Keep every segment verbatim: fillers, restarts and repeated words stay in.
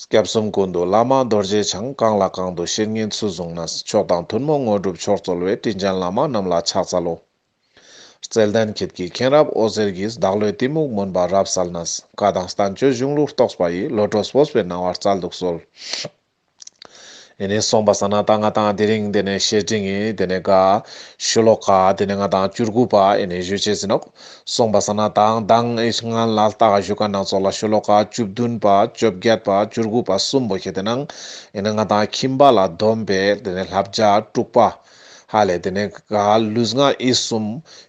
སྐྱབས་གསུམ་ཀུན་འདུས་བླ་མ་རྡོ་རྗེ་འཆང་། གང་ལ་གང་འདུལ་བཤེས་གཉེན་ཚུལ་བཟུང་ནས། མཆོག་དང་ཐུན་མོང་དངོས་གྲུབ་མཆོག་སྩོལ་བའི། དྲིན་ཅན་བླ་མ་རྣམས་ལ་ཕྱག་འཚལ་ལོ། བརྩེ་ལྡན་ཁྱེད་ཀྱི་མཁྱེན་རབ་འོད་ཟེར་གྱིས། བདག་བློའི་གཏི་མུག་མུན་པ་རབ་བསལ་ནས། བཀའ་དང་བསྟན་བཅོས་གཞུང་ལུགས་རྟོགས་པ་ཡི། བློ་གྲོས་སྤོབས་པའི་སྣང་བ་སྩལ་དུ་གསོལ། ཨེ་ནེ་སོང་པ་སང་ན་ད་ང་ཏང་དེ་རིང་དེ་ནེ་བཤེས་སྤྲིང་ངི་དེ་ནེ་ག་ཤོ་ལོ་ཀ་དེ་ནེ་ང་ཏང་བཅུ་དགུ་པ་ཨེ་ནེ་ཞུ་ཅེས་ཨིན་ནོག། སོང་པ་སང་ན་ད་མདང་ཨེ་སྔན་ལ་ལྟ་ག་ཞུ་ཁན་ནང་ཙོགས་ལ་ཤོ་ལོ་ཀ་བཅུ་བདུན་པ་བཅོ་བརྒྱད་པ་བཅུ་དགུ་པ་གསུམ་པོ་ཁེ་ཏེ་ནང་ཨེ་ནེ་ང་ཏང་ཁྱིམ་པ་ལ་འདོམས་པའི་དེ་ནེ་བསླབ་བྱ་དྲུག་པ་ཧ་ལེ། དེ་ནེ་ག་ལུས་ངག་ཡིད་གསུམ་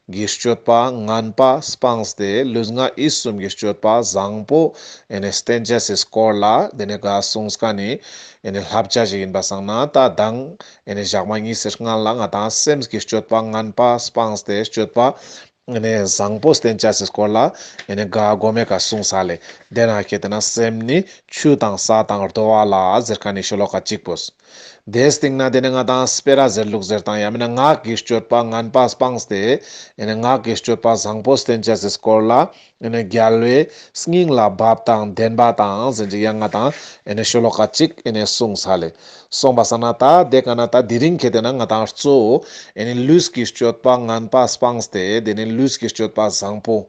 གྱི་སྤྱོད་པ་ངན་པ་སྤངས་ཏེ་ལུས་ངག་ཡིད་གསུམ་གྱི་སྤྱོད་པ་བཟང་པོ་ཨེ་ནེ་བསྟེན་ཅེས་སི་སྐོར་ལ་དེ་ནེ་ག་གསུངས་ཁན་ནི་ཨེ་ནེ་བསླབ་བྱ་ཞིག་ཨིན་པ་སང་ན་ད་མདང་ཨེ་ནེ་ཞག་མ་གཉིས་སི་སྔན་ལ་ང་ཏང་སེམས་ཀྱི་སྤྱོད་པ་ངན་པ་སྤངས་ཏེ་སྤྱོད་པ་ཨེ་ནེ་བཟང་པོ་བསྟེན་ཅེས་སི་སྐོར་ལ་ཨེ་ནེ་ག་གོ་མའེ་ཀ་གསུངས་ས་ལེ། དེ་ན་ཁེ་ཏེ་ན་སེམས་ནི་ཆུ་དང་ས་དང་རྡོ་བ་ལ་ཟེར་ཁན་ནི་ཤོ་ལོ་ཀ་གཅིག་པོ། དེའི་སྟེང་ན་དེ་ནེ་ང་ཏང་སྤེ་ར་ཟེར་ལུགས་ཟེར་དང་ཡང་མིན་ན་ངག་གི་སྤྱོད་པ་ངན་པ་སྤངས་ཏེ་ཨེ་ནེ་ངག་གི་སྤྱོད་པ་བཟང་པོ་བསྟེན་ཅེས་སི་སྐོར་ལ་ཨེ་ནེ་རྒྱལ་བའི་སྙིང་ལ་འབབ་དང་ལྡན་པ་དང་ཟེར་ཅིག་ཡང་ང་ཏང་ཨེ་ནེ་ཤོ་ལོ་ཀ་གཅིག་ཨེ་ནེ་གསུངས་ས་ལེ། སོང་པ་སང་ན་ད་དེ་ཀ་ན་ད་དེ་རིང་ཁེ་ཏེ་ན་ང་ཏང་གཙོ་བོ་ཨེ་ནེ་ལུས་ཀྱི་སྤྱོད་པ་ངན་པ་སྤངས་ཏེ་དེ་ནེ་ལུས་ཀྱི་སྤྱོད་པ་བཟང་པོ་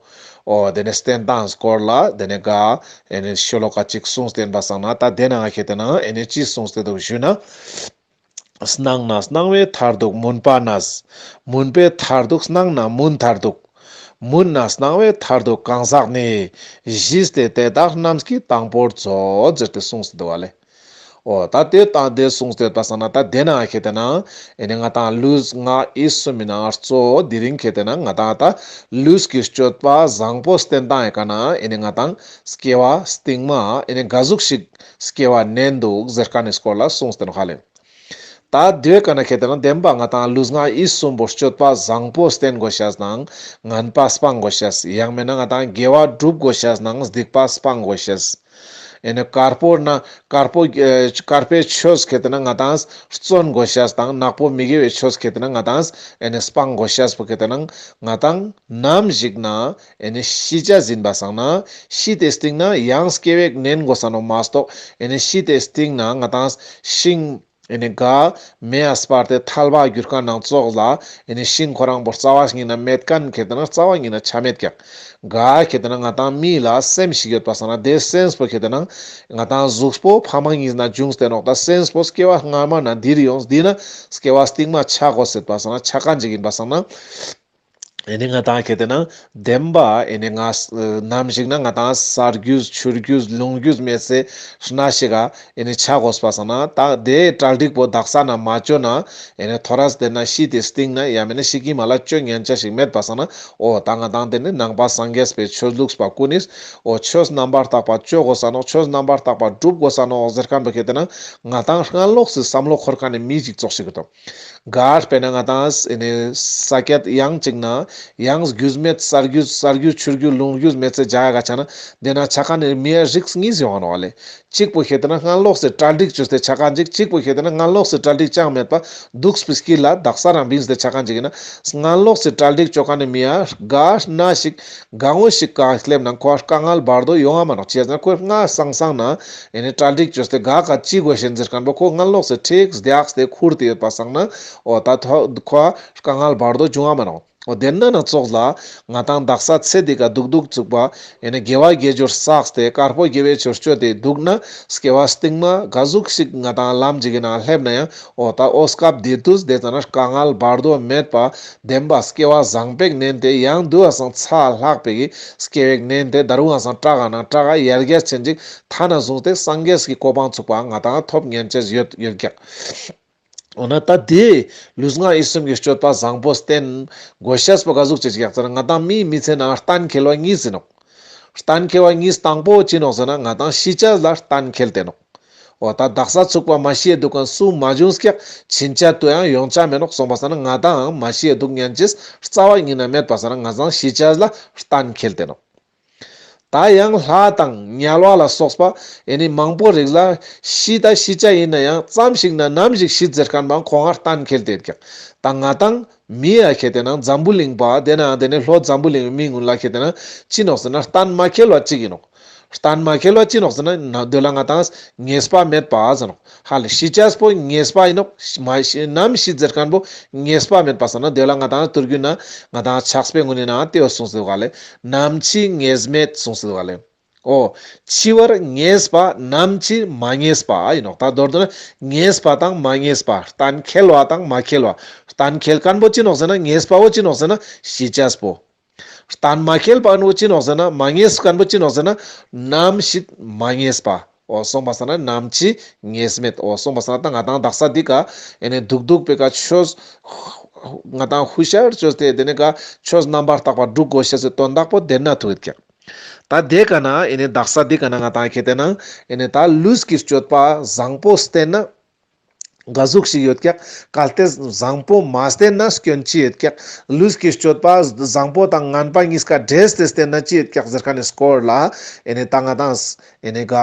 འོ་དེ་ནེ་བསྟེན་སྟངས་སྐོར་ལ་དེ་ནེ་ག་ཨེ་ནེ་ཤོ་ལོ་ཀ་གཅིག་གསུངས་ཏེ་ཨིན་པ་སང་ན་ད་དེ་ན་ཁེ་ཏེ་ན་ཨེ་ནེ་ཅི་གསུངས་ཏེ་འདུག་ཞུ་ན། སྣང་ནས་སྣང་བའི་མཐར་ཐུག་མུན་པ་ནས། མུན་པའི་མཐར་ཐུག་སྣང་ནས་མུན་མཐར་ཐུག་མུན་ནས་སྣང་བའི་མཐར་ཐུག་གང་ཟག་ནི། ཞི་སྟེ་དེ་དག་རྣམས་ཀྱི་དང་པོར་མཛོད། ཟེར་ཏེ་གསུངས་ཏེ་འདུག་པ་ལེ། འོ་ད་དེ་དང་དེ་གསུངས་ཏེ་ཡོད་པ་སང་ན་ད་དེ་ན་ཁེ་ཏེ་ན་ཨེ་ནེ་ང་ཏང་ལུས་ངག་ཡིད་གསུམ་མི་ནང་གཙོ་བོ་དེ་རིང་ཁེ་ཏེ་ན་ང་ཏང་ད་ལུས་ཀྱི་སྤྱོད་པ་བཟང་པོ་བསྟེན་སྟངས་ཡི་ཀ་ན་ཨེ་ནེ་ང་ཏང་སྐྱེ་བ་སྟིང་མ་ཨེ་ནེ་ག་ཟུག་ཞིག་སྐྱེ་བ་ནེན་འདུག་ཟེར་ཁན་ནི་སྐོར་ལ་གསུངས་ཏེ་ནོག་ཧ་ལེ། ད་དེ་ཀ་ན་ཁེ་ཏེ་ན་བདེན་པ་ང་ཏང་ལུས་ངག་ཡིད་གསུམ་པོ་སྤྱོད་པ་བཟང་པོ་བསྟེན་དགོས་ཤེས་དང་ངན་པ་སྤང་དགོས་ཤེས། ཡང་མེད་ན་ང་ཏང་དགེ་བ་སྒྲུབ་དགོས་ཤེས་དང་སྡིག་པ་སྤང་དགོས་ཤེས། ཨེ་ནེ་དཀར་པོ་ན་དཀར་པོ་ཨེ་དཀར་པོའི་ཆོས་ཁེ་ཏེ་ན་ང་ཏང་བརྩོན་དགོས་ཤེས་དང་ནག་པོ་མི་དགེ་བའི་ཆོས་ཁེ་ཏེ་ན་ང་ཏང་ཨེ་ནེ་སྤང་དགོས་ཤེས་པོ་ཁེ་ཏེ་ན་ང་ཏང་ནམ་ཞིག་ན་ཨེ་ནེ་ཤི་ཅེས་ཨིན་པ་སང་ན་ཤི་སྟེ་སྟིང་ན་ཡང་སྐྱེ་བ་ནེན་དགོས་ས་ནོག་མ་གཏོགས་ཨེ་ནེ་ཤི་སྟེ་སྟིང་ན་ང་ཏང་ཤིང་ཨེ་ནེ་ག་མེ་ཡ་སྤར་ཏེ་ཐལ་བ་གྱུར་ཁན་ནང་ཙོགས་ལ་ཨེ་ནེ་ཤིང་ཁོ་རང་པོ་རྩ་བ་ཉིད་ན་མེད་ཁན་ཁེ་ཏེ་ན་རྩ་བ་ཉིད་ན་ཆ་མེད་ཀྱག། ག་ཁེ་ཏེ་ན་ང་ཏང་མི་ལ་སེམས་ཤིག་ཡོད་པ་སང་ན་དེ་སེམས་པོ་ཁེ་ཏེ་ན་ང་ཏང་གཟུགས་པོ་ཕ་མ་གཉིས་ན་བྱུང་སྟེ་ནོག། ད་སེམས་པོ་སྐྱེ་བ་སྔ་མ་ན་འདིར་ཡོངས་འདི་ན་སྐྱེ་བ་སྟིང་མ་ཆ་དགོས་ཟེར་པ་སང་ན་ཆ་ཁན་ཅིག་ཨིན་པ་སང་ན། ཨེ་ནེ་ང་ཏང་ཁེ་ཏེ་ན་བདེན་པ་ཨེ་ནེ་ང་ནམ་ཞིག་ན་ང་ཏང་ས་རྒྱུས་ཆུ་རྒྱུས་ལུང་རྒྱུས་མེད་ས་ན་ཞིག་ག་ཨེ་ནེ་ཆ་དགོས་པ་སང་ན་ད་དེ་གྲ་སྒྲིག་པོ་དག་ས་ན་མ་ཅོ་ན་ཨེ་ནེ་ཐོ་རས་དེ་ན་ཤི་སྟེ་སྟིང་ན་ཡང་མེད་ན་ཤི་ཀི་མ་ལ་ཅོ་ཉན་ཆ་ཞིག་མེད་པ་སང་ན་འོ་ད་ང་ཏང་དེ་ནི་ནང་པ་སངས་རྒྱས་པའི་ཆོས་ལུགས་པ་ཀུན་ནིས་འོ་ཆོས་རྣམ་པར་དག་པ་ཅོ་དགོས་ས་ནོག། ཆོས་རྣམ་པར་དག་པ་སྒྲུབ་དགོས་ས་ནོག་ཟེར་ཁན་པོ་ཁེ་ཏེ་ན་ང་ཏང་སྔ་ལོགས་སི་བསམ་བློ་འཁོར་ཁན་ནི་མི་ཞིག་ཙོགས་ཤིག་གི་དོ། ག་དཔེར་ན་ང་ཏང་ཨེ་ནེ་ས་ཀྱད་ཡང་ཅིག་ན་ཡང་རྒྱུས་མེད་ས་རྒྱུས་ས་རྒྱུས་ཆུ་རྒྱུས་ལུང་རྒྱུས་མེད་ཚེ་ཇ་ཡ་ག་ཆ་ན་དེ་ན་ཆ་ཁན་ནི་མི་ཡ་རིགས་གཉིས་ཡོང་ང་ནོག་ལེ། གཅིག་པོ་ཁེ་ཏེ་ན་སྔ་ལོགས་སི་གྲ་སྒྲིག་ཅོས་ཏེ་ཆ་ཁན་ཅིག། གཅིག་པོ་ཁེ་ཏེ་ན་སྔ་ལོགས་སི་གྲ་སྒྲིག་ཅང་མེད་པ་འདུག་སྤི་སྐྱིད་ལ་དག་ས་རང་བིངས་ཏེ་ཆ་ཁན་ཅིག་ཨིན་ན་སྔ་ལོགས་སི་གྲ་སྒྲིག་ཅོ་ཁན་ནི་མི་ཡ་ག་ན་ཞིག་གང་བོ་ཞིག་ག་སླེབས་ན་ཁོ་དཀའ་ངལ་བར་དོ་ཡོང་ང་མ་ནོག། ཅི་ཟེར་ན་ཁོ་སྔ་སང་སང་ན་ཨེ་ནེ་གྲ་སྒྲིག་ཅོས་ཏེ་ག་ག་ཅི་དགོས་ཤེས་ཟེར་ཁན་པོ་ཁོ་སྔ་ལོགས་སི་ཁྲིག་རྒྱགས་ཏེ་ཁུར་ཏེ་ཡོད་པ་སང་ན་འོ་ད་ཐོ་ཁོ་དཀའ་ངལ་བར་དོ་བྱུང་ང་མ་ནོག། འོ་དེ་ན་ན་ཙོགས་ལ་ང་ཏང་དག་ས་ཚེ་འདི་ཀ་འདུག་འདུག་ཚུགས་པ་ཨེ་ནེ་དགེ་བ་དགེ་སྦྱོར་བསགས་ཏེ་དཀར་པོ་དགེ་བའི་ཆོས་སྤྱོད་དེ་འདུག་ན་སྐྱེ་བ་སྟིང་མ་ག་ཟུག་ཞིག་ང་ཏང་ལམ་ཅིག་གི་ནང་སླེབས་ན་ཡང་འོ་ད་འོ་སྐབས་དེ་དུས་དེ་ཙ་ན་དཀའ་ངལ་བར་དོ་མེད་པ་བདེན་པ་སྐྱེ་བ་བཟང་པོ་ནེན་ཏེ་ཡང་དུ་བ་སང་ཚ་ལྷག་པའི་གི་སྐྱེ་བ་ནེན་ཏེ་ད་རུང་བ་སང་དྲག་ག་ན་དྲག་ག་ཡར་རྒྱས་ཆེན་ཅིག་ཐ་ན་བཟུང་སྟེ་སངས་རྒྱས་ཀྱི་གོ་འཕང་ཚུགས་པ་ང་ཏང་ཐོབ་ཉན་ཅེས་ཡོད་ཡོད་ཀྱག། འོ་ན་ད་དེ་ལུས་ངག་ཡིད་གསུམ་གྱི་སྤྱོད་པ་བཟང་པོ་བསྟེན་དགོས་ཤེས་པོ་ག་ཟུག་ཅིག་ཡག་ཟེར་ན་ང་ཏང་མིའི་མི་ཚེ་ནང་གཏན་འཁེལ་བ་གཉིས་ཡིན་ནོག། གཏན་འཁེལ་བ་གཉིས་དང་པོ་ཅི་ནོག་ཟེར་ན་ང་ཏང་ཤི་ཅེས་ལ་གཏན་འཁེལ་ཏེ་ནོག། འོ་ད་དག་ས་ཚུགས་པ་མ་ཤི་ཡ་དུག་ག་སུ་མ་བྱུང་སྐྱག་ཕྱིན་ཆད་དུ་ཡང་ཡོང་ཆ་མེད་ནོག་སོང་པ་སང་ན་ང་ཏང་མ་ཤི་ཡ་དུག་ཉན་ཅེས་རྩ་བ་ཉིད་ན་མེད་པ་སང་ན་ང་ཏང་ཤི་ཅེས་ལ་གཏན་འཁེལ་ཏེ་ནོག། ད་ཡང་ལྷ་དང་དམྱལ་བ་ལ་སོགས་པ་ཨེ་ནི་མང་པོ་རིགས་ལ་ཤི་ད་ཤི་ཅེས་ཡིན་ན་ཡང་ཙམ་ཞིག་ན་ནམ་ཞིག་ཤི་ཟེར་མཁན་པའང་ཁོང་ང་གཏན་འཁེལ་ཏེ་ཡོད་ཀྱག། ད་ང་ཏང་མི་ཡ་ཁེ་ཏེ་ན་འཛམ་བུ་གླིང་པ་དེ་ན་དེ་ནས་ལྷོ་འཛམ་བུ་གླིང་མི་ངུན་ལ་ཁེ་ཏེ་ན་ཅི་ནོག་ཟེར་ན་གཏན་མ་འཁེལ་བ་ཅིག་ཡིན་ནོག། གཏན་མ་འཁེལ་བ་ཅི་ནོག་ཟེར་ན་དེ་ལ་ང་ཏང་ངེས་པ་མེད་པ་ཟེར་ནོག། ཧ་ལེ་ཤི་ཅེས་པོ་ངེས་པ་ཨིན་ནོག། མ་ཤི་ནམ་ཤི་ཟེར་ཁན་པོ་ངེས་པ་མེད་པ་ཟེར་ན་དེ་ལ་ང་ཏང་ཐུར་རྒྱུད་ན་ང་ཏང་ཕྱག་དཔེ་གུན་ནི་ནང་ང་དེ་བོ་གསུངས་ཏེ་དུག་ལེ། ནམ་འཆི་ངེས་མེད་གསུངས་ཏེ་དུག་ལེ། འོ། འཆི་བར་ངེས་པ་ནམ་འཆི་མ་ངེས་པ་ཨིན་ནོག། ད་མདོར་བསྡུ་ན་ངེས་པ་དང་མ་ངེས་པ། གཏན་འཁེལ་བ་དང་མ་འཁེལ་བ། གཏན་འཁེལ་ཁན་པོ་ཅི་ནོག་ཟེར་ན་ངེས་པ་བོ་ཅི་ནོག་ཟེར་ན་ཤི་ཅེས་པོ། གཏན་མ་འཁེལ་བ་བོ་ཅི་ནོག་ཟེར་ན་མ་ངེས་ཁན་པོ་ཅི་ནོག་ཟེར་ན་ནམ་ཤི་མ་ངེས་པ། འོ་སོང་པ་སང་ན་ནམ་འཆི་ངེས་མེད། འོ་སོང་པ་སང་ན་ད་ང་ཏང་དག་ས་འདི་ཀ་ཨེ་ནེ་དུག་དུག་པེ་ཀ་ཆོས་ང་ཏང་ཧུ་ཤར་ཅོས་ཏེ་དེ་ནེ་ཀ་ཆོས་རྣམ་པར་དག་པ་སྒྲུབ་དགོས་ཤེས་སི་དོན་དག་པོ་དེ་ན་ཐུག་ཡོད་ཀྱག། ད་དེ་ཀ་ན་ཨེ་ནེ་དག་ས་འདི་ཀ་ན་ང་ཏང་ཁེ་ཏེ་ན་ཨེ་ནེ་ད་ལུས་ཀྱི་སྤྱོད་པ་བཟང་པོ་བསྟེན་ན་ག་ཟུག་ཞིག་ཡོད་ཀྱག། གལ་ཏེ་བཟང་པོ་མ་བསྟེན་ན་སྐྱོན་ཅི་ཡོད་ཀྱག། ལུས་ཀྱི་སྤྱོད་པ་བཟང་པོ་དང་ངན་པ་གཉིས་ཀ་འདྲེས་ཏེ་བསྟེན་ན་ཅི་ཡོད་ཀྱག་ཟེར་ཁན་ནི་སྐོར་ལ་ཨེ་ནེ་ད་ང་ཏང་ཨེ་ནེ་ག་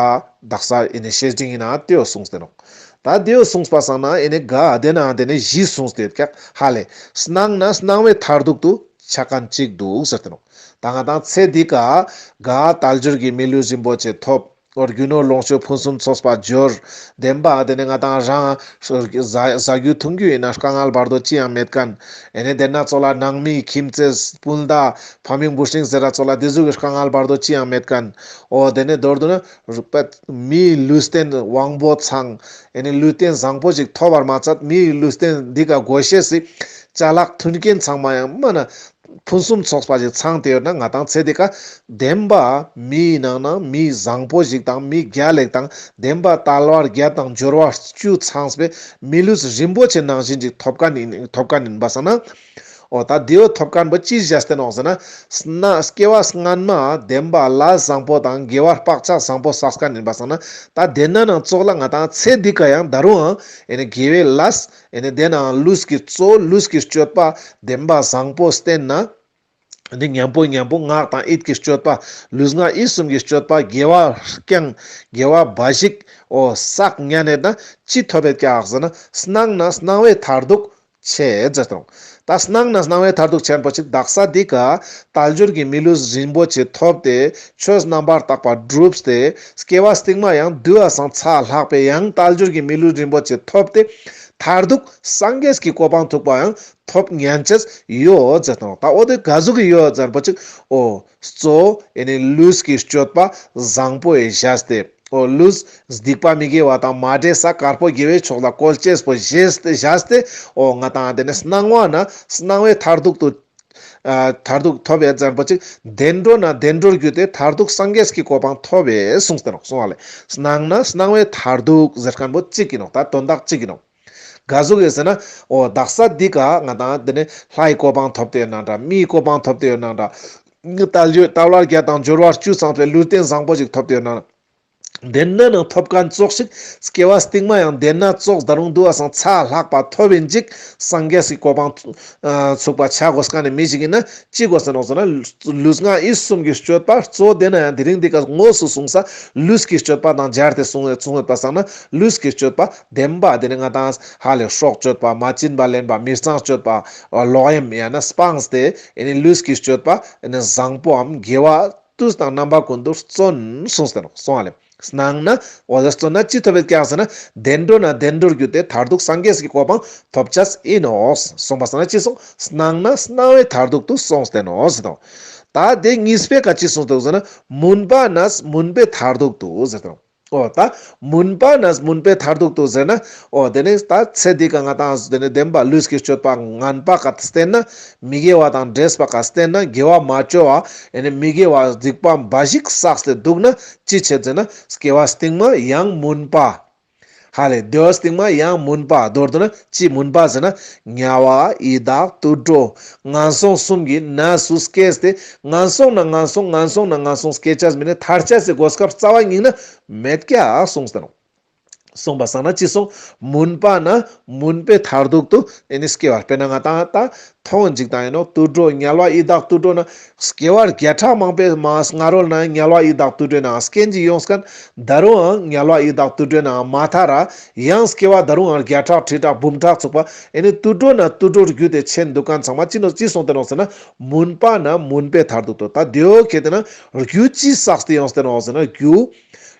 དག་ས་ཨེ་ནེ་བཤེས་སྤྲིང་ཡིན་ན་དེ་བོ་གསུངས་ཏེ་ནོག། ད་དེ་བོ་གསུངས་པ་སང་ན་ཨེ་ནེ་ག་དེ་ན་དེ་ནེ་བཞི་གསུངས་ཏེ་ཡོད་ཀྱག། ཧ་ལེ། སྣང་ན་སྣང་བའི་མཐར་ཐུག་ཏུ་ཆ་ཁན་ཅིག་དུག་ཟེར་ཏེ་ནོག། ད་ང་ཏང་ཚེ་འདི་ཀ་ག་དལ་འབྱོར་གྱི་མི་ལུས་རིན་པོ་ཆེ་ཐོབ། འོ་རྒྱུ་ནོར་ལོངས་སྤྱོད་ཕུན་སུམ་ཚོགས་པ་འབྱོར། བདེན་པ་དེ་ནེ་ང་ཏང་རང་ཟ་རྒྱུ་འཐུང་རྒྱུ་ཡིན་ན་དཀའ་ངལ་བར་དོ་ཅི་ཡང་མེད་ཁན། ཨེ་ནེ་དེ་ན་ཙོགས་ལ་ནང་མི་ཁྱིམ་མཚེས་སྤུན་ཟླ་ཕ་མིང་བུ་སྲིང་ཟེར་ར་ཙོགས་ལ་དེ་ཟུག་གི་དཀའ་ངལ་བར་དོ་ཅི་ཡང་མེད་ཁན། འོ་དེ་ནེ་མདོར་བསྡུ་ན་མིའི་ལུས་རྟེན་དབང་པོ་ཚང་ཨེ་ནེ་ལུས་རྟེན་བཟང་པོ་ཞིག་ཐོབ་པར་མ་ཚད་མིའི་ལུས་རྟེན་འདི་ཀ་དགོས་ཤེས་སི་ཅ་ལག་མཐུན་རྐྱེན་ཚང་མ་ཡང་མ་ན་ཕུན་སུམ་ཚོགས་པ་ཞིག་ཚང་སྟེ་ཡོད་ན་ང་ཏང་ཚེ་འདི་ཀ་བདེན་པ་མིའི་ནང་ན་མི་བཟང་པོ་ཞིག་དང་མི་རྒྱལ་ལེགས་དང་བདེན་པ་དལ་བ་བརྒྱད་དང་འབྱོར་བ་བཅུ་ཚང་བའི་མི་ལུས་རིན་པོ་ཆེ་ནང་བཞིན་ཅིག་ཐོབ་ཁན་ཡིན་ཐོབ་ཁན་ཡིན་པ་སང་ན། འོ་ད་དེ་བོ་ཐོབ་ཁན་པོ་ཅི་བྱས་ཏེ་ནོག་ཟེར་ན། སྣ་སྐྱེ་བ་སྔན་མ་བདེན་པ་ལས་བཟང་པོ་དང་དགེ་བ་བག་ཆགས་བཟང་པོ་བསགས་ཁན་ཡིན་པ་སང་ན། ད་དེ་ན་ནང་ཙོགས་ལ་ང་ཏང་ཚེ་འདི་ཀ་ཡང་ད་རུང་ཨེ་ནེ་དགེ་བའི་ལས་ཨེ་ནེ་དེ་ནང་ལུས་ཀྱི་གཙོ་ལུས་ཀྱི་སྤྱོད་པ་བདེན་པ་བཟང་པོ་བསྟེན་ན། འདི་མཉམ་པོ་མཉམ་པོ་ངག་དང་ཡིད་ཀྱི་སྤྱོད་པ་ལུས་ངག་ཡིད་གསུམ་གྱི་སྤྱོད་པ་དགེ་བ་རྐྱང་དགེ་བ་འབའ་ཞིག་འོ་བསགས་ཉན་ནེ་ན་ཅི་ཐོབ་ཡོད་ཀྱག་ཟེར་ན་སྣང་ན་སྣང་བའི་མཐར་ཐུག་ཆེ་ཟེར་ཏེ་ནོག། ད་སྣང་ན་སྣང་བའི་མཐར་ཐུག་ཆེན་པོ་ཅིག་དག་ས་འདི་ཀ་དལ་འབྱོར་གྱི་མི་ལུས་རིན་པོ་ཆེ་ཐོབ་སྟེ་ཆོས་རྣམ་པར་དག་པ་བསྒྲུབས་ཏེ་སྐྱེ་བ་སྟིང་མ་ཡང་དེ་བ་སང་ཚ་ལྷག་པའི་ཡང་དལ་འབྱོར་གྱི་མི་ལུས་རིན་པོ་ཆེ་ཐོབ་སྟེ་མཐར་ཐུག་སངས་རྒྱས་ཀྱི་གོ་འཕང་ཐོབ་པ་ཡང་ཐོབ་ཉན་ཅེས་ཡོད་ཟེར་ཏེ་ནོག། ད་འོ་དེ་ག་ཟུག་གི་ཡོད་ཟེར་པོ་ཅིག་འོ་གཙོ་ཨེ་ནེ་ལུས་ཀྱི་སྤྱོད་པ་བཟང་པོ་ཡེ་བྱས་ཏེ། འོ་ལུས་སྡིག་པ་མི་དགེ་བ་དང་མ་འདྲེས་ས་དཀར་པོ་དགེ་བའི་ཕྱོགས་ལ་བཀོལ་ཅེས་པོ་བྱས་ཏེ་བྱས་ཏེ་འོ་ང་ཏང་དེ་ནེ་སྣང་བ་ན་སྣང་བའི་མཐར་ཐུག་ཏུ་ཨ་མཐར་ཐུག་ཐོབ་ཡོད་ཟེར་པོ་ཅིག་བདེ་འགྲོ་ན་བདེ་འགྲོར་གྱུར་ཏེ་མཐར་ཐུག་སངས་རྒྱས་ཀྱི་གོ་འཕང་ཐོབ་པས་གསུངས་ཏེ་ནོག་གསུངས་པ་ལེ། སྣང་ན་སྣང་བའི་མཐར་ཐུག་ཟེར་ཁན་པོ་ཅིག་ཡིན་ནོག། ད་དོན་དག་ཅིག་ཡིན་ནོག། ག་ཟུག་ཡོད་ཟེར་ན། འོ་དག་ས་འདི་ཀ་ང་ཏང་དེ་ནེ་ལྷའི་གོ་འཕང་ཐོབ་སྟེ་ཡོད་ན་འདྲ། མིའི་གོ་འཕང་ཐོབ་སྟེ་ཡོད་ན་འདྲ། དལ་འབྱོར་དལ་བ་བརྒྱད་དང་འབྱོར་བ་བཅུ་ཚང་བའི་ལུས་རྟེན་བཟང་པོ་ཞིག་ཐོབ་སྟེ་ཡོད་ན། དེ་ན་ནང་ཐོབ་ཁན་ཙོགས་ཤིག་སྐྱེ་བ་སྟིང་མ་ཡང་དེ་ན་ཙོགས་ད་རུང་དེ་བ་སང་ཚ་ལྷག་པ་ཐོབ་ཡིན་ཅིག་སངས་རྒྱས་ཀྱི་གོ་འཕང་ཚུགས་པ་ཆ་དགོས་ཁན་ནི་མི་ཞིག་ཡིན་ན། ཅི་དགོས་ཟེར་ནོག་ཟེར་ན། ལུས་ངག་ཡིད་གསུམ་གྱི་སྤྱོད་པ་གཙོ་བོ་དེ་ན་ཡང་དེ་རིང་འདི་ཀ་དངོས་སུ་གསུངས་ས་ལུས་ཀྱི་སྤྱོད་པ་དང་སྦྱར་ཏེ་གསུངས་གསུངས་ཡོད་པ་སང་ན་ལུས་ཀྱི་སྤྱོད་པ་བདེན་པ་དེ་ནི་ང་ཏང་ཧ་ལེ་སྲོག་གཅོད་པ་མ་བྱིན་པ་ལེན་པ་མི་གཙང་སྤྱོད་པ་ལོག་གཡེམ་ཡང་ན་སྤངས་ཏེ་ཨེ་ནི་ལུས་ཀྱི་སྤྱོད་པ་ཨེ་ནི་བཟང་པོའམ་དགེ་བ་དུས་དང་རྣམ་པ་ཀུན་ཏུ་བརྩོན་གསུངས་ཏེ་ནོག་གསུངས་ཧ་ལེ། སྣང་ན་འོ་དེ་བརྩོན་ན་ཅི་ཐོབ་ཡོད་ཀྱག་ཟེར་ན་བདེ་འགྲོ་ན་བདེ་འགྲོར་གྱུར་ཏེ་མཐར་ཐུག་སངས་རྒྱས་ཀྱི་གོ་འཕང་ཐོབ་ཅེས་ཨིན་ནོག་གསུངས་པ་སང་ན་ཅི་གསུངས། སྣང་ན་སྣང་བའི་མཐར་ཐུག་ཏུ་གསུངས་ཏེ་ནོག་ཟེར་ཏེ་ནོག། ད་དེ་གཉིས་པའི་ཀ་ཅི་གསུངས་ཏེ་ཟེར་ན་མུན་པ་ནས་མུན་པའི་མཐར་ཐུག་ཏུ་ཟེར་ཏེ་ནོག། འོ་ད་མུན་པ་ནས་མུན་པའི་མཐར་ཐུག་ཏུ་ཟེར་ན་འོ་དེ་ནི་ད་ཚེ་འདི་ཀ་ང་ཏང་དེ་ནི་བདེན་པ་ལུས་ཀྱི་སྤྱོད་པ་ངན་པ་ཀ་བསྟེན་ན་མི་དགེ་བ་དང་འདྲེས་པ་ཀ་བསྟེན་ན་དགེ་བ་མ་བཅོ་བ་ཨེ་ནི་མི་དགེ་བ་སྡིག་པ་འབའ་ཞིག་བསགས་ཏེ་འདུག་ན་ཅི་བྱེད་ཟེར་ན་སྐྱེ་བ་སྟིང་མ་ཡང་མུན་པ། ཧ་ལེ་དེ་བ་སྟིང་མ་ཡང་མུན་པ། མདོར་བསྡུ་ན་ཅི་མུན་པ་ཟེར་ན་དམྱལ་བ་ཡི་དྭགས་དུད་འགྲོ་ངན་སོང་གསུམ་གྱི་གནས་སུ་སྐྱེས་ཏེ་ངན་སོང་ན་ངན་སོང་ངན་སོང་ན་ངན་སོང་སྐྱེ་ཅེས་མེད་ན་ཐར་ཅེས་སི་གོ་སྐབས་རྩ་བ་ཉིད་ནས་མེད་ཀྱག་གསུངས་ཏེ་ནོག། སོང་པ་སང་ན་ཅི་སོང་། མུན་པ་ན་མུན་པའི་མཐར་ཐུག་ཏུ་ཨེ་ནི་སྐྱེ་བ། དཔེར་ན་ང་ཏང་ད་མཐོང་འཇིག་དང་ཡིན་ནོག་དུད་འགྲོ་དམྱལ་བ་ཡི་དྭགས་དུད་འགྲོ་ན་སྐྱེ་བ་བརྒྱ་ཕྲག་མང་པོའི་མ་སྔ་རོལ་ན་དམྱལ་བ་ཡི་དྭགས་དུད་འགྲོའི་ནང་སྐྱེ་འཇིག་ཡོངས་ཁན། ད་རུང་ཡང་དམྱལ་བ་ཡི་དྭགས་དུད་འགྲོའི་ནང་མ་ཐར་ར་ཡང་སྐྱེ་བ་ད་རུང་ཡང་བརྒྱ་ཕྲག་ཁྲི་ཕྲག་འབུམ་ཕྲག་ཚུགས་པ་ཨེ་ནི་དུད་འགྲོ་ན་དུད་འགྲོ་རྒྱུད་དེ་ཆེན་འདུག་ཁན་ཚང་མ་ཅི་ནོག་ཅི་སོང་སྟེ་ནོག་ཟེར་ན་མུན་པ་ན་མུན་པའི་མཐར་ཐུག་ཏུ། ད་དེའོ་ཁེ་ཏེ་ན་རྒྱུ་ཅི་བསགས་ཏེ་ཡོངས་ཏེ་ནོག་ཟེར་ན་རྒྱུ།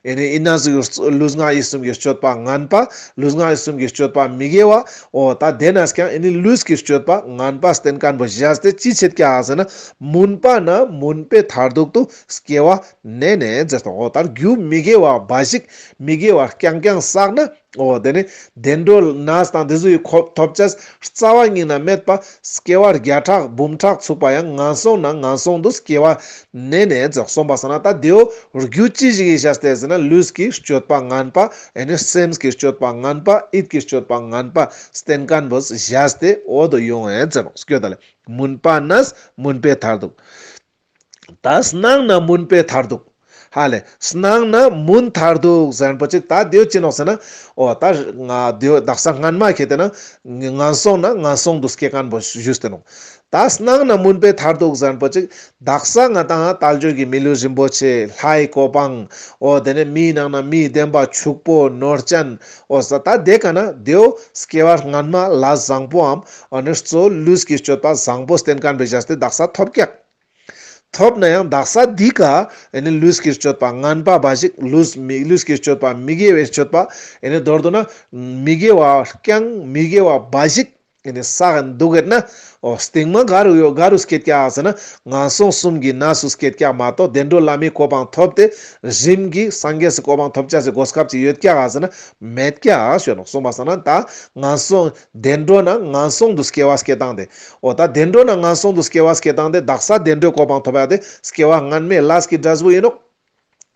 ཨེ་ནི་ཨི་ན་ཟུག་ལུས་ངག་ཡིད་གསུམ་གྱི་སྤྱོད་པ་ངན་པ། ལུས་ངག་ཡིད་གསུམ་གྱི་སྤྱོད་པ་མི་དགེ་བ། འོ་ད་དེ་ན་ཀྱང་ཨེ་ནི་ལུས་ཀྱི་སྤྱོད་པ་ངན་པ་བསྟེན་མཁན་པོ་བཞག་སྟེ་ཅི་བྱེད་ཀྱག་ཟེར་ན། མུན་པ་ན་མུན་པའི་མཐར་ཐུག་ཏུ་སྐྱེ་བ་ནན་ནན་ཟེར་དང་། འོ་ད་རྒྱུ་མི་དགེ་བ་འབའ་ཞིག་མི་དགེ་བ་རྐྱང་རྐྱང་བསགས་ན། འོ་དེ་ནི་བདེ་འགྲོ་ནས་དང་དེ་ཟུག་གི་ཁོ་ཐོབ་ཅེས་རྩ་བ་ཉིད་ན་མེད་པ། སྐྱེ་བ་བརྒྱ་ཕྲག་འབུམ་ཕྲག་ཚུགས་པ་ཡང་ངན་སོང་ན་ངན་སོང་དུ་སྐྱེ་བ་ནན་ནན་ཟེར། སོང་པ་སང་ན་ད་དེའོ་རྒྱུ་ཅི་ཞིག་གི་བཞག་སྟེ་ཟེར་ན་ལུས་ཀྱི་སྤྱོད་པ་ངན་པ་ཨེ་ནི་སེམས་ཀྱི་སྤྱོད་པ་ངན་པ་ཡིད་ཀྱི་སྤྱོད་པ་ངན་པ་བསྟེན་མཁན་པོ་བཞག་སྟེ་འོ་དོ་ཡོང་ཨེ་ཟེར་ནོག་སྐྱོ་ད་ལེ། མུན་པ་ནས་མུན་པའི་མཐར་ཐུག་ད་སྣང་ན་མུན་པའི་མཐར་ཐུག་ཧ་ལེ། སྣང་ན་མུན་མཐར་ཐུག་ཟེར་མཁན་པོ་ཅིག་ད་དེའོ་ཅི་ནོག་ཟེར་ན། འོ་ད་ང་དེའོ་དག་ས་སྔན་མ་ཁེ་ཏེ་ན་ངན་སོང་ན་ངན་སོང་དུ་སྐྱེ་མཁན་པོ་ཞུས་ཏེ་ནོག་ད་སྣང་ན་མུན་པའི་མཐར་ཐུག་ཟེར་མཁན་པོ་ཅིག་དག་ས་ང་ཏང་དལ་འབྱོར་གྱི་མི་ལུས་རིན་པོ་ཆེ་ལྷའི་གོ་འཕང་། འོ་དེ་ནས་མིའི་ནང་ན་མིའི་བདེན་པ་ཕྱུག་པོ་ནོར་ཅན། འོ་ས་ད་དེ་ཀ་ན་དེའོ་སྐྱེ་བ་སྔན་མ་ལས་བཟང་པོའམ་འོ་ནི་གཙོ་ལུས་ཀྱི་སྤྱོད་པ་བཟང་པོ་བསྟེན་མཁན་པོ་བཞག་སྟེ་དག་ས་ཐོབ་ཀྱག་ཐོབ་ན་ཡང་དག་ས་འདི་ཀ་ཨེ་ནི་ལུས་ཀྱི་སྤྱོད་པ་ངན་པ་འབའ་ཞིག་ལུས་མི་ལུས་ཀྱི་སྤྱོད་པ་མི་དགེ་བའི་སྤྱོད་པ་ཨེ་ནི་མདོར་བསྡུ་ན་མི་དགེ་བ་རྐྱང་མི་དགེ་བ་འབའ་ཞིག་ཨེ་ནི་བསགས་འདུག་ཡོད་ན། འོ་སྟིང་མ་ག་རུ་ཡོད་ག་རུ་སྐྱེད་ཀྱག་ཟེར་ན་ངན་སོང་གསུམ་གྱི་གནས་སུ་སྐྱེད་ཀྱག་མ་གཏོགས་བདེ་འགྲོ་ལྷ་མིའི་གོ་འཕང་ཐོབ་སྟེ་རིམ་གྱིས་སངས་རྒྱས་སི་གོ་འཕང་ཐོབ་ཅེས་སི་གོ་སྐབས་ཅིག་ཡོད་ཀྱག་ཟེར་ན་མེད་ཀྱག་ཞུ་ནོག་སོང་པ་སང་ན་ད་ངན་སོང་བདེ་འགྲོ་ན་ངན་སོང་དུ་སྐྱེ་བ་སྐྱེ་སྟངས་དེ། འོ་ད་བདེ་འགྲོ་ན་ངན་སོང་དུ་སྐྱེ་བ་སྐྱེ་སྟངས་དེ་དག་ས་བདེ་འགྲོའི་གོ་འཕང་ཐོབ་ཡ་དེ་སྐྱེ་བ་སྔན་མའི་ལས་ཀྱི་འབྲས་བུ་ཡིན་ནོག་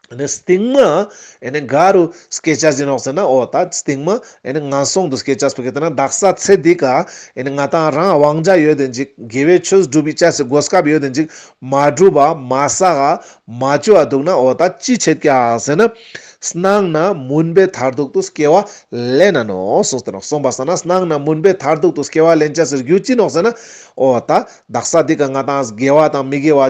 ཨེ་ནི་སྟིང་མ་ཨེ་ནི་ག་རུ་སྐྱེ་ཅེས་ཡིན་ནོག་ཟེར་ན། འོ་ད་སྟིང་མ་ཨེ་ནི་ངན་སོང་དུ་སྐྱེ་ཅེས་པོ་ཁེ་ཏེ་ན་དག་ས་ཚེ་འདི་ཀ་ཨེ་ནི་ང་ཏང་རང་དབང་ཆ་ཡོད་དེ་ཅིག་དགེ་བའི་ཆོས་སྒྲུབ་པའི་ཅེས་སི་གོ་སྐབས་ཡོད་དེ་ཅིག་མ་སྒྲུབ་པ་མ་བསགས་པ་མ་བཅོ་བ་འདུག་ན། འོ་ད་ཅི་བྱེད་ཀྱག་ཟེར་ན། སྣང་ན་མུན་པའི་མཐར་ཐུག་ཏུ་སྐྱེ་བ་ལེན་ན་ནོག་གསུངས་ཏེ་ནོག་སོང་པ་སང་ན་སྣང་ན་མུན་པའི་མཐར་ཐུག་ཏུ་སྐྱེ་བ་ལེན་ཅེས་སི་རྒྱུ་ཅི་ནོག་ཟེར་ན། འོ་ད་དག་ས་འདི་ཀ་ང་ཏང་དགེ་བ་དང་མི་དགེ་བ་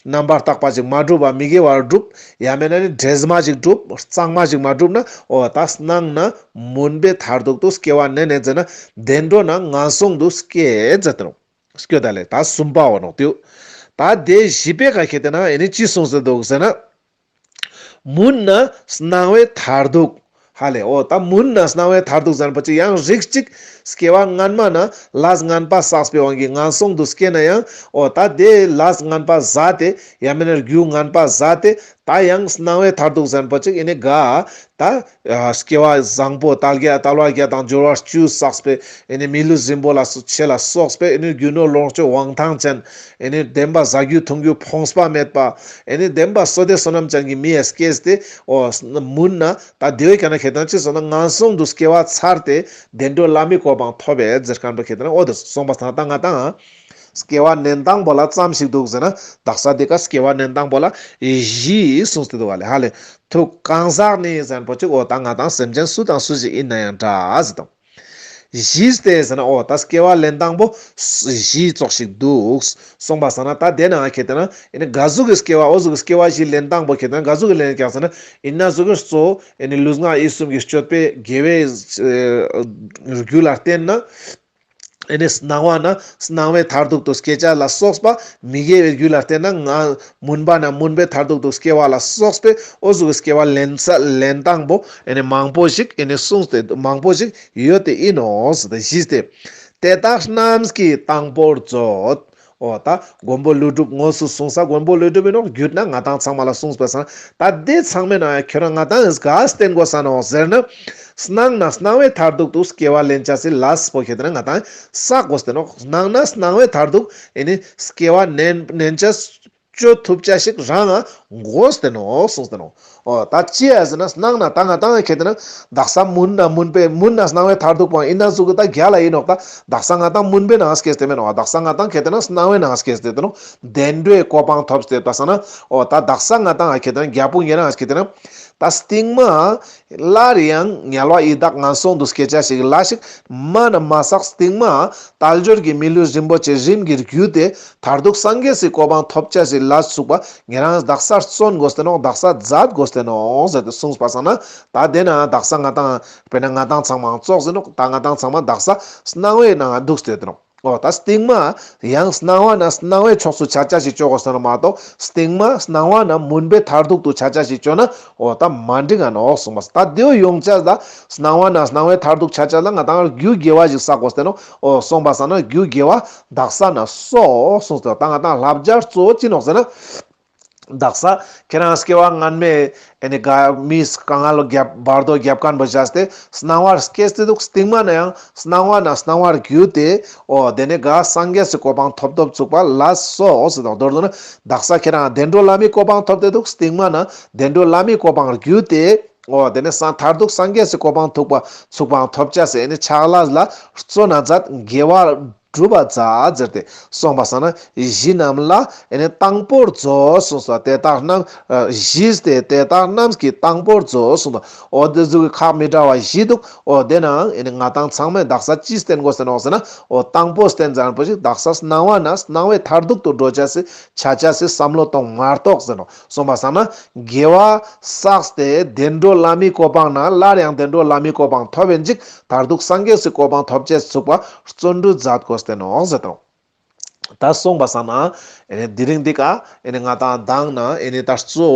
རྣམ་པར་དག་པ་ཅིག་མ་སྒྲུབ་པ་མི་དགེ་བ་སྒྲུབ། ཡང་མེད་ན་ནི་འདྲེས་མ་ཅིག་སྒྲུབ་གཙང་མ་ཅིག་མ་སྒྲུབ་ན། འོ་ད་སྣང་ན་མུན་པའི་མཐར་ཐུག་ཏུ་སྐྱེ་བ་ནན་ནན་ཟེར་ན་བདེ་འགྲོ་ན་ངན་སོང་དུ་སྐྱེ་ཟེར་ཏེ་ནོག་སྐྱོ་ད་ལེ། ད་གསུམ་པ་འོ་ནོག་དེའུ། ད་དེ་བཞི་པའི་ཀ་ཁེ་ཏེ་ན་ཨེ་ནི་ཅི་གསུངས་ཏེ་འདུག་ཟེར་ན། མུན་ན་སྣང་བའི་མཐར་ཐུག་ཧ་ལེ། འོ་ད་མུན་ན་སྣང་བའི་མཐར་ཐུག་ཟེར་མཁན་པོ་ཅིག་ཡང་རིགས་གཅིག་སྐྱེ་བ་སྔན་མ་ན་ལས་ངན་པ་བསགས་པའི་དབང་གིས་ངན་སོང་དུ་སྐྱེས་ན་ཡང་། འོ་ད་དེ་ལས་ངན་པ་ཟད་དེ་ཡང་མེད་ན་རྒྱུ་ངན་པ་ཟད་དེ་ད་ཡང་སྣང་བའི་མཐར་ཐུག་ཟེར་མཁན་པོ་ཅིག་ཨེ་ནི་ག་ད་སྐྱེ་བ་བཟང་པོ་དལ་བརྒྱད་དལ་བ་བརྒྱད་དང་འབྱོར་བ་བཅུ་བསགས་པའི་ཨེ་ནི་མི་ལུས་རིན་པོ་ལ་སོགས་ཆེ་ལ་སོགས་པའི་ཨེ་ནི་རྒྱུ་ནོར་ལོངས་སྤྱོད་དབང་ཐང་ཅན། ཨེ་ནི་བདེན་པ་བཟའ་རྒྱུ་འཐུང་རྒྱུ་ཕོངས་པ་མེད་པ། ཨེ་ནི་བདེན་པ་བསོད་བདེ་བསོད་ནམས་ཅན་གྱི་མི་ཡ་སྐྱེས་ཏེ། འོ་མུན་ན་ད་དེ་བས་ཀྱང་ན་ཁེ་ཏེ་ན་ཅི་སོང་ན་ངན་སོང་དུ་སྐྱེ་བ་ཚར་ཏེ་བདེ་འགྲོ་ལྷ་མིའི་གོ་འཕང་ཐོབ་པའི་ཟེར་མཁན་པོ་ཁེ་ཏེ་ན་འོ་དེ་སོང་པ་སང་ད་ང་ཏང་སྐྱེ་བ་ནན་ཏང་པོ་ལ་ཙམ་ཞིག་འདུག་ཟེར་ན་དག་ས་དེ་ཀ་སྐྱེ་བ་ནན་ཏང་པོ་ལ་བཞི་གསུངས་ཏེ་འདུག་ག་ལེ། ཧ་ལེ། ཐུགས་གང་ཟག་ནི་ཟེར་མཁན་པོ་ཅིག་འོ་ད་ང་ཏང་སེམས་ཅན་སུ་དང་སུ་ཞིག་ཡིན་ན་ཡང་འདྲ་ཟེར་དང་། བཞི་སྟེ་ཟེར་ན་འོ་ད་སྐྱེ་བ་ལེན་སྟངས་པོ་བཞི་ཙོགས་ཤིག་འདུག་གསུངས་པ་སང་ན་ད་དེ་ན་ཁེ་ཏེ་ན་ཨེ་ནི་ག་ཟུག་གི་སྐྱེ་བ་འོ་ཟུག་གི་སྐྱེ་བ་བཞི་ལེན་སྟངས་པོ་ཁེ་ཏེ་ན་ག་ཟུག་གི་ལེན་ཀྱག་ཟེར་ན་ཨིན་ན་ཟུག་གི་གཙོ་བོ་ཨེ་ནི་ལུས་ངག་ཡིད་གསུམ་གྱི་སྤྱོད་པའི་དགེ་བའི་རྒྱུ་ལ་བརྟེན་ན། ཨེ་ནི་སྣང་བ་ན་སྣང་བའི་མཐར་ཐུག་ཏུ་སྐྱེ་ཅེས་ལ་སོགས་པ་མི་དགེ་བའི་རྒྱུ་ལ་བརྟེན་ན་ང་མུན་པ་ན་མུན་པའི་མཐར་ཐུག་ཏུ་སྐྱེ་བ་ལ་སོགས་པའི་འོ་ཟུག་གི་སྐྱེ་བ་ལེན་ས་ལེན་སྟངས་པོ་ཨེ་ནི་མང་པོ་ཞིག་ཨེ་ནི་གསུངས་ཏེ་མང་པོ་ཞིག་ཡོད་དེ་ཨིན་ནོག་ཟེར་ཏེ་བཞི་སྟེ། དེ་དག་རྣམས་ཀྱི་དང་པོར་མཛོད། འོ་ད་མགོན་པོ་ཀླུ་སྒྲུབ་དངོས་སུ་གསུངས་ས་མགོན་པོ་ཀླུ་སྒྲུབ་ཨིན་ནོག་རྒྱུད་ན་ང་ཏང་ཚང་མ་ལ་གསུངས་པ་སང་ད་དེ་ཚང་མའི་ནང་ཁྱོད་རང་ང་ཏང་ག་བསྟེན་དགོས་ས་ནོག་ཟེར་ན། སྣང་ན་སྣང་བའི་མཐར་ཐུག་ཏུ་སྐྱེ་བ་ལེན་ཅེས་སི་ལས་པོ་ཁེ་ཏེ་ན་ང་ཏང་བསགས་དགོས་ཏེ་ནོག་སྣང་ན་སྣང་བའི་མཐར་ཐུག་ཨེ་ནི་སྐྱེ་བ་ནན་ནན་ཅེས་བཅོ་ཐུབ་ཅེས་ཤིག་རང་ང་དགོས་ཏེ་ནོག་གསུངས་ཏེ་ནོག་འོ་ད་ཅི་ཡ་ཟེར་ན་སྣང་ན་ད་ང་ཏང་ཁེ་ཏེ་ན་དག་ས་མུན་ན་མུན་པའི་མུན་ན་སྣང་བའི་མཐར་ཐུག་པོ་ཨིན་ན་ཟུག་གི་ད་རྒྱ་ལ་ཨིན་ནོག། ད་དག་ས་ང་ཏང་མུན་པའི་ནང་སྐྱེས་ཏེ་མེན་ནོག། དག་ས་ང་ཏང་ཁེ་ཏེ་ན་སྣང་བའི་ནང་སྐྱེས་ཏེ་ནོག། བདེ་འགྲོའི་གོ་འཕང་ཐོབ་སྟེ་པ་སང་ན་འོ་ད་དག་ས་ང་ཏང་ཁེ་ཏེ་ན་རྒྱ་པོ་ཉེ་རང་ཁེ་ཏེ་ན་ད་སྟིང་མ་སླར་ཡང་དམྱལ་བ་ཡི་དྭགས་ངན་སོང་དུ་སྐྱེ་ཆ་ཞིག་ལ་ཞིག་མ་ན་མ་བསགས། སྟིང་མ་དལ་འབྱོར་གྱི་མི་ལུས་རིན་པོ་ཆེ་རིམ་གྱིས་བརྒྱུད་དེ་མཐར་ཐུག་སངས་རྒྱས་སི་གོ་འཕང་ཐོབ་ཆ་ཞིག་ལ་ཚུགས་པ་ཉེ་རང་དག་ས་བརྩོན་དགོས་ཏེ་ནོག། དག་ས་མཛད་དགོས་ཏེ་ནོག་ཟེར་ཏེ་གསུངས་པ་སང་ན་ད་དེ་ན་དག་ས་ང་ཏང་དཔེར་ན་ང་ཏང་ཚང་མ་ཙོགས་ཟེར་ནོག། ད་ང་ཏང་ཚང་མ་དག་ས་སྣང་བའི་ནང་འདུག་སྟེ་ནོག། འོ་ད་སྟིང་མ་ཡང་སྣང་བ་ན་སྣང་བའི་ཕྱོགས་སུ་ཆ་ཆ་ཞིག་ཅོ་དགོས་ཟེར་ན་མ་གཏོགས་སྟིང་མ་སྣང་བ་ན་མུན་པའི་མཐར་ཐུག་ཏུ་ཆ་ཆ་ཞིག་ཅོ་ན་འོ་ད་མ་འགྲིག་ག་ནོག་གསུངས་པ། ད་དེའོ་ཡོང་ཆ་ལ་སྣང་བ་ན་སྣང་བའི་མཐར་ཐུག་ཆ་ཆ་ལ་ང་ཏང་རྒྱུ་དགེ་བ་ཞིག་བསགས་དགོས་ཟེར་ནོག། འོ་གསུངས་པ་སང་ན་རྒྱུ་དགེ་བ་དག་ས་ན་གསོག་གསུངས་ཏེ་ད་ང་ཏང་བསླབ་བྱ་གཙོ་བོ་ཅི་ནོག་ཟེར་ན། དག་ས་ཁྱེད་རང་སྐྱེ་བ་སྔན་མའི་ཨེ་ནི་ག་མིས་དཀའ་ངལ་རྒྱབ་བར་དོ་རྒྱབ་མཁན་པོ་བྱས་ཏེ་སྣང་བར་སྐྱེས་ཏེ་འདུག། སྟིང་མ་ན་ཡང་སྣང་བ་ན་སྣང་བར་གྱུར་ཏེ་འོ་དེ་ནས་ག་སངས་རྒྱས་སི་གོ་འཕང་ཐོབ་ཐོབ་ཚུགས་པ་ལ་སོགས་ཟེར་དང་མདོར་བསྡུ་ན་དག་ས་ཁྱེད་རང་བདེ་འགྲོ་ལྷ་མིའི་གོ་འཕང་ཐོབ་སྟེ་འདུག། སྟིང་མ་ན་བདེ་འགྲོ་ལྷ་མིའི་གོ་འཕང་གྱུར་ཏེ་འོ་དེ་ནས་སང་མཐར་ཐུག་སངས་རྒྱས་སི་གོ་འཕང་ཐུག་པ་ཚུགས་པའང་ཐོབ་ཆ་ཟེར་ཨེ་ནི་ཕྱག་ལས་ལ་བརྩོན་ན་མཛད། དགེ་བ་སྒྲུབ་པ་མཛད་ཟེར་ཏེ་གསུངས་པ་སང་ན་གཞི་རྣམས་ལ་ཨེ་ནི་དང་པོར་མཛོད་གསུངས་སོ། དེ་དག་རྣམས་ཨ་གཞི་སྟེ་དེ་དག་རྣམས་ཀྱི་དང་པོར་མཛོད་གསུངས་པ། འོ་དེ་ཟུག་གི་ཁག་མི་འདྲ་བ་བཞི་འདུག། འོ་དེ་ནའང་ཨེ་ནི་ང་ཏང་ཚང་མས་དག་ས་ཅི་བསྟེན་དགོས་ཟེར་ནོག་ཟེར་ན་འོ་དང་པོ་བསྟེན་ཟེར་ན་པོ་ཞིག་དག་ས་སྣང་བ་ན་སྣང་བའི་མཐར་ཐུག་ཏུ་འགྲོ་ཆ་སི་ཆ་ཆ་སི་བསམ་བློ་གཏོང་མ་གཏོགས་ཟེར་ནོག། གསུངས་པ་སང་ན་དགེ་བ་བསགས་ཏེ་བདེ་འགྲོ་ལྷ་མིའི་གོ་འཕང་ན་སླར་ཡང་བདེ་འགྲོ་ལྷ་མིའི་གོ་འཕང་ཐོབ་ཡིན་ཅིག། མཐར་ཐུག་སངས་རྒྱས་སི་གོ་འཕང་ཐོབ་ཅེས་ཚུགས་པ་བརྩོན་འགྲུས་མཛད་དགོས་ཏེ་ནོག་ཟེར་དང་། ད་གསུངས་པ་སང་ན་ཨེ་ནི་དེ་རིང་འདི་ཀ་ཨེ་ནི་ང་ཏང་མདང་ན་ཨེ་ནི་ད་གཙོ་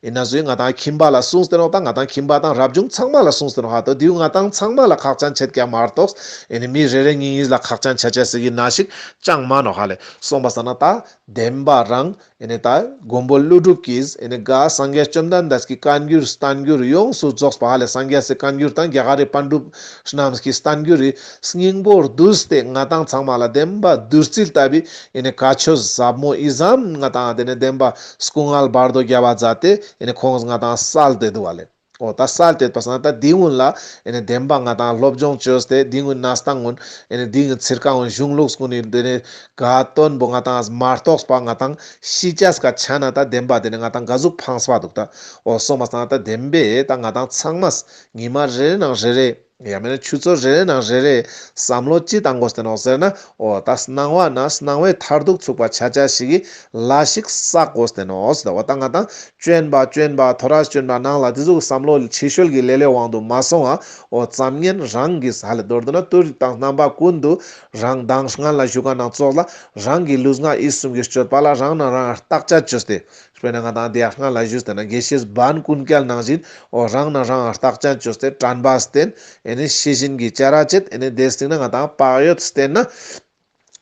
ཨེ་ན་ཟུག་ང་ཏང་ཁྱིམ་པ་ལ་གསུངས་ཏེ་ནོག། ད་ང་ཏང་ཁྱིམ་པ་དང་རབ་བྱུང་ཚང་མ་ལ་གསུངས་ཏེ་ནོག། ཧ་ཏོ་དེའུ་ང་ཏང་ཚང་མ་ལ་ཁག་ཅན་ཆེད་ཀྱག་མ་གཏོགས་ཨེ་ནི་མི་རེ་རེ་གཉིས་གཉིས་ལ་ཁག་ཅན་ཆ་ཆ་ཟེར་གི་ན་ཞིག་ཅང་མ་ནོག་ཧ་ལེ། གསུངས་པ་སང་ན་ད་བདེན་པ་རང་ཨེ་ནི་ད་མགོན་པོ་ཀླུ་སྒྲུབ་ཀྱིས་ཨེ་ནི་ག་སངས་རྒྱས་བཅོམ་ལྡན་འདས་ཀྱི་བཀའ་འགྱུར་བསྟན་འགྱུར་ཡོངས་སུ་རྫོགས་པ་ཧ་ལེ། སངས་རྒྱས་སི་བཀའ་འགྱུར་དང་རྒྱ་གར་རི་པཎ་གྲུབ་རྣམས་ཀྱི་བསྟན་འགྱུར་རི་སྙིང་པོར་བསྡུས་ཏེ་ང་ཏང་ཚང་མ་ལ་བདེན་པ་བདུད་རྩི་ལྟ་བུའི་ཨེ་ནི་བཀའ་ཆོས་ཟབ་མོ་ཨི་ཙམ་ང་ཏང་དེ་ནི་བདེན་པ་སྐུ་ངལ་བར་དོ་རྒྱབ་པ་མཛད་དེ་ཨེ་ནི་ཁོང་ང་ཏང་སལ་ཏེ་འདུག་ཧ་ལེ། འོ་ད་སལ་ཏེ་པ་སང་ད་འདི་གུན་ལ་ཨེ་ནི་བདེན་པ་ང་ཏང་སློབ་སྦྱོང་བཅོས་ཏེ་འདི་གུན་གནས་སྟངས་གུན་ཨེ་ནི་འདི་གུན་ཚིར་ཀ་གུན་གཞུང་ལུགས་གུན་ནི་དེ་ནི་ག་སྟོན་པོ་ང་ཏང་མ་གཏོགས་པ་ང་ཏང་ཤི་ཅེས་ཀ་ཆ་ན་ད་བདེན་པ་དེ་ནི་ང་ཏང་ག་ཟུག་ཕངས་པ་འདུག་ད། འོ་གསུངས་པ་སང་ད་བདེན་པས་ད་ང་ཏང་ཚང་མས་ཉི་མ་རེ་རེ་ནང་རེ་རེ་ཡང་མེད་ན་ཆུ་ཚོད་རེ་རེ་ནང་རེ་རེ་བསམ་བློ་ཅི་བཏང་དགོས་ཏེ་ནོག་ཟེར་ན། འོ་ད་སྣང་བ་ན་སྣང་བའི་མཐར་ཐུག་ཚུགས་པ་ཆ་ཆ་ཞིག་གི་ལས་ཤིག་བསགས་དགོས་ཏེ་ནོག་ཟེར། འོ་ད་ང་ཏང་སྤྱོད་པ་སྤྱོད་པ་ཐོ་རས་སྤྱོད་པ་ནང་ལ་དེ་ཟུག་བསམ་བློ་ཆེ་ཤོས་ཀྱི་ལེ་ལོའི་དབང་དུ་མ་སོང་བ། འོ་ཙམ་ཉན་རང་གི་ས་ལེ་མདོར་བསྡུ་ན་དུས་དང་རྣམ་པ་ཀུན་ཏུ་རང་མདང་སྔན་ལ་ཞུ་ཁན་ནང་ཙོགས་ལ་རང་གི་ལུས་ངག་ཡིད་གསུམ་གྱི་སྤྱོད་པ་ལ་རང་ན་རང་བརྟག་དཔྱད་བཅོས་ཏེ། དཔེར་ན་ང་ཏང་དེ་ཡང་སྔ་ལ་ཞུས་ཏེ་ན་དགེ་བཤེས་འབན་ཀུན་རྒྱལ་ནང་བཞིན་འོ་རང་ན་རང་བརྟག་དཔྱད་བཅོས་ཏེ་དྲན་པ་བསྟེན། ཨེ་ནི་ཤེས་བཞིན་གྱི་བྱ་ར་བྱེད། ཨེ་ནི་དེ་སྟེང་ན་ང་ཏང་བག་ཡོད་བསྟེན་ན།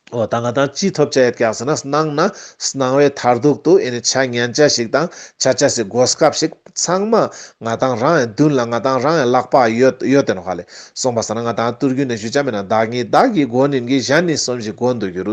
འོ་ད་ང་ཏང་ཅི་ཐོབ་ཆ་ཡོད་ཀྱག་ཟེར་ན་སྣང་ན་སྣང་བའི་མཐར་ཐུག་ཏུ་ཨེ་ནི་ཆ་ཉན་ཆ་ཞིག་དང་ཆ་ཆ་སི་གོ་སྐབས་ཤིག་ཚང་མ་ང་ཏང་རང་ཡང་མདུན་ལ་ང་ཏང་རང་ཡང་ལག་པ་ཡོད་ཡོད་དེ་ནོག་ཧ་ལེ། གསུངས་པ་སང་ན་ང་ཏང་ཏུར་རྒྱུད་ནས་ཞུ་ཆ་མེད་ན་བདག་ཉིད་བདག་གིས་མགོན་ཡིན་གྱི། གཞན་ནི་སུ་ཞིག་མགོན་དུ་འགྱུར།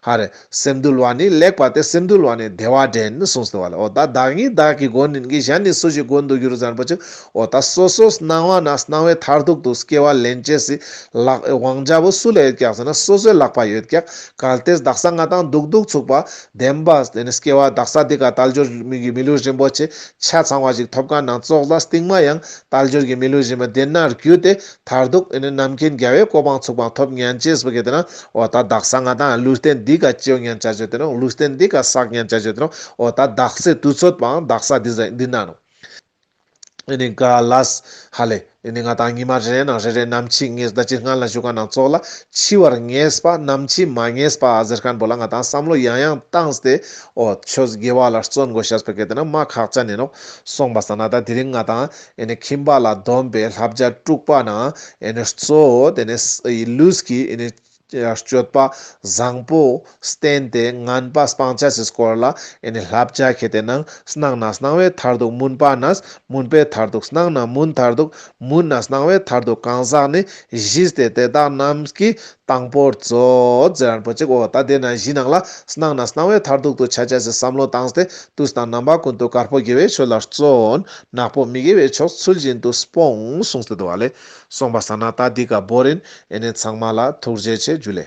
ཧ་རེ། སེམས་འདུལ་བ་ནི་ལེགས་པ་སྟེ། སེམས་འདུལ་བ་ནི་བདེ་བ་འདྲེན་གསུངས་ཏེ་བ་ལེ། འོ་ད་བདག་ཉིད་བདག་གིས་མགོན་ཡིན་གྱི། གཞན་ནི་སུ་ཞིག་མགོན་དུ་འགྱུར་ཟེར་ན་པོ་ཅིག། འོ་ད་སོ་སོ་སྣང་བ་ན་སྣང་བའི་མཐར་ཐུག་ཏུ་སྐྱེ་བ་ལེན་ཅེས་སི་ལག་དབང་ཆ་བོ་སུ་ལ་ཡོད་ཀྱག་ཟེར་ན་སོ་སོའི་ལག་པ་ཡོད་ཀྱག། གལ་ཏེ་དག་ས་ང་ཏང་འདུག་འདུག་ཚུགས་པ་བདེན་པ་དེ་ནི་སྐྱེ་བ་དག་ས་འདི་ཀ་དལ་འབྱོར་མི་གི་མི་ལུས་རིན་པོ་ཆེ་ཆ་ཚང་བ་ཞིག་ཐོབ་ཁན་ནང་ཙོགས་ལ་སྟིང་མ་ཡང་དལ་འབྱོར་གྱི་མི་ལུས་རིན་པོ་དེ་ནར་གྱུར་ཏེ་མཐར་ཐུག་ཨེ་ནི་རྣམ་མཁྱེན་རྒྱལ་བའི་གོ་འཕང་ཚུགས་པ་ཐོབ་ཉན་ཅེས་པོ་གེ་དེ་ན། འོ་ད་དག་ས་ང་ཏང་ལུས་རྟེན་འདི་ཀ་སྐྱེ་བོ་ཉན་ཆ་ཅོ་དེ་ནོག། ལུས་རྟེན་འདི་ཀ་བསགས་ཉན་ཆ་ཅོ་དེ་ནོག། འོ་ད་དག་སའི་དུས་ཚོད་པའང་དག་ས་འདི་ཟ་འདི་ན་ནོག། ཨེ་ནི་ག་ལས་ཧ་ལེ་ཨེ་ནི་ང་ཏང་ཉི་མ་རེ་རེ་ནང་རེ་རེ་ནམ་འཆི་ངེས་ད་ཅི་སྔ་ལ་ཞུ་ཁན་ནང་ཙོགས་ལ་འཆི་བར་ངེས་པ་ནམ་འཆི་མ་ངེས་པ་ཟེར་ཁན་པོ་ལ་ང་ཏང་བསམ་བློ་ཡང་ཡང་བཏང་སྟེ་འོ་ཆོས་དགེ་བ་ལ་བརྩོན་དགོས་ཤེས་པོ་གེ་དེ་ན་མ་ཁག་ཅན་ཨིན་ནོག། གསུངས་པ་སང་ན་ད་དེ་རིང་ང་ཏང་ཨེ་ནི་ཁྱིམ་པ་ལ་སྡོམ་པའི་བསླབ་བྱ་དྲུག་པ་ནང་ཨེ་ནི་གཙོ་བོ་དེ་ནི་ལུས་ཀྱི་ཨེ་ནི་ སྤྱོད་པ་བཟང་པོ་བསྟེན་ཏེ་ངན་པ་སྤང་ཅེས་སི་སྐོར་ལ་ཨེ་ནི་བསླབ་བྱ་ཁྱེར་ཏེ་ནང་། སྣང་ནས་སྣང་བའི་མཐར་ཐུག། མུན་པ་ནས་མུན་པའི་མཐར་ཐུག། སྣང་ནས་མུན་མཐར་ཐུག། མུན་ནས་སྣང་བའི་མཐར་ཐུག་གང་ཟག་ནི། གཞི་སྟེ་དེ་དག་རྣམས་ཀྱི་དང་པོར་མཛོད། ཟེར་རན་པོ་ཅིག་འོ་ད་དེ་ན་གཞི་ནང་ལ་སྣང་ནས་སྣང་བའི་མཐར་ཐུག་ཏུ་ཆ་ཅེས་སི་བསམ་བློ་བཏང་སྟེ་དུས་དང་རྣམ་པ་ཀུན་ཏུ་དཀར་པོ་དགེ་བའི་ཆོས་ལ་བརྩོན། ནག་པོ་མི་དགེ་བའི་ཕྱོགས་ཚུལ་བཞིན་དུ་སྤོང་། གསུངས་ཏེ་འདུག་པ་ལེ། སོང་པ་སང་ན་ད་འདི་ཀ་བོ་རིན། ཨེ་ནི་ཚང་མ་ལ་ཐུགས་རྗེ་ཆེ། ཇུ་ལེ།